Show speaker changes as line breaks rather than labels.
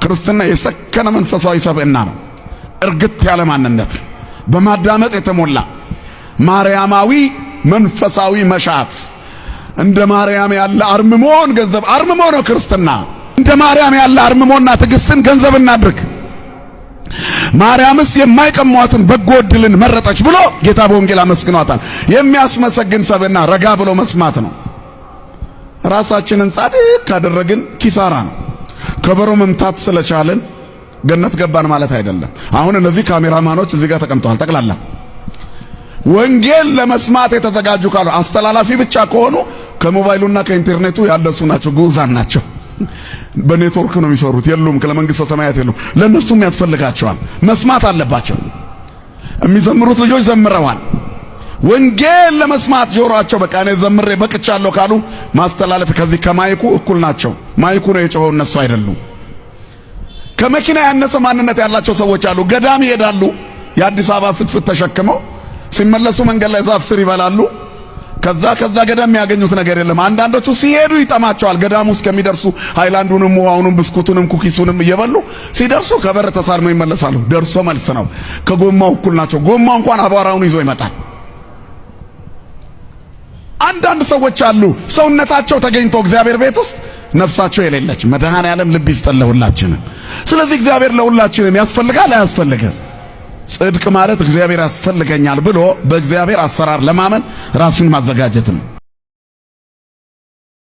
ክርስትና የሰከነ መንፈሳዊ ሰብዕና ነው። እርግት ያለ ማንነት፣ በማዳመጥ የተሞላ ማርያማዊ መንፈሳዊ መሻት። እንደ ማርያም ያለ አርምሞን ገንዘብ አርምሞ ነው ክርስትና። እንደ ማርያም ያለ አርምሞና ትዕግስትን ገንዘብ እናድርግ። ማርያምስ የማይቀሟትን በጎ ዕድልን መረጠች ብሎ ጌታ በወንጌል አመስግኗታል። የሚያስመሰግን ሰብዕና ረጋ ብሎ መስማት ነው። ራሳችንን ጻድቅ ካደረግን ኪሳራ ነው። ከበሮ መምታት ስለቻልን ገነት ገባን ማለት አይደለም። አሁን እነዚህ ካሜራማኖች እዚህ ጋር ተቀምጠዋል። ጠቅላላ ወንጌል ለመስማት የተዘጋጁ ካሉ አስተላላፊ ብቻ ከሆኑ ከሞባይሉና ከኢንተርኔቱ ያለሱ ናቸው፣ ግዑዛን ናቸው። በኔትወርክ ነው የሚሰሩት። የሉም፣ ለመንግስተ ሰማያት የሉም። ለእነሱም ያስፈልጋቸዋል፣ መስማት አለባቸው። የሚዘምሩት ልጆች ዘምረዋል። ወንጌል ለመስማት ጆሮአቸው በቃ እኔ ዘምሬ በቅቻለሁ ካሉ ማስተላለፍ ከዚህ ከማይኩ እኩል ናቸው። ማይኩ ነው የጮኸው፣ እነሱ አይደሉም። ከመኪና ያነሰ ማንነት ያላቸው ሰዎች አሉ። ገዳም ይሄዳሉ፣ የአዲስ አበባ ፍትፍት ተሸክመው ሲመለሱ መንገድ ላይ ዛፍ ስር ይበላሉ። ከዛ ገዳም የሚያገኙት ነገር የለም። አንዳንዶቹ ሲሄዱ ይጠማቸዋል። ገዳሙ እስከሚደርሱ ሃይላንዱንም ውሃውንም ብስኩቱንም cookies ኡንም እየበሉ ሲደርሱ ከበር ተሳልመው ይመለሳሉ። ደርሶ መልስ ነው። ከጎማው እኩል ናቸው። ጎማው እንኳን አቧራውን ይዞ ይመጣል። አንዳንድ ሰዎች አሉ ሰውነታቸው ተገኝቶ እግዚአብሔር ቤት ውስጥ ነፍሳቸው የሌለች። መድኃኔዓለም ልብ ይስጠን ለሁላችንም። ስለዚህ እግዚአብሔር ለሁላችንም ያስፈልጋል አያስፈልግም? ጽድቅ ማለት እግዚአብሔር ያስፈልገኛል ብሎ በእግዚአብሔር አሰራር ለማመን ራሱን ማዘጋጀት ነው።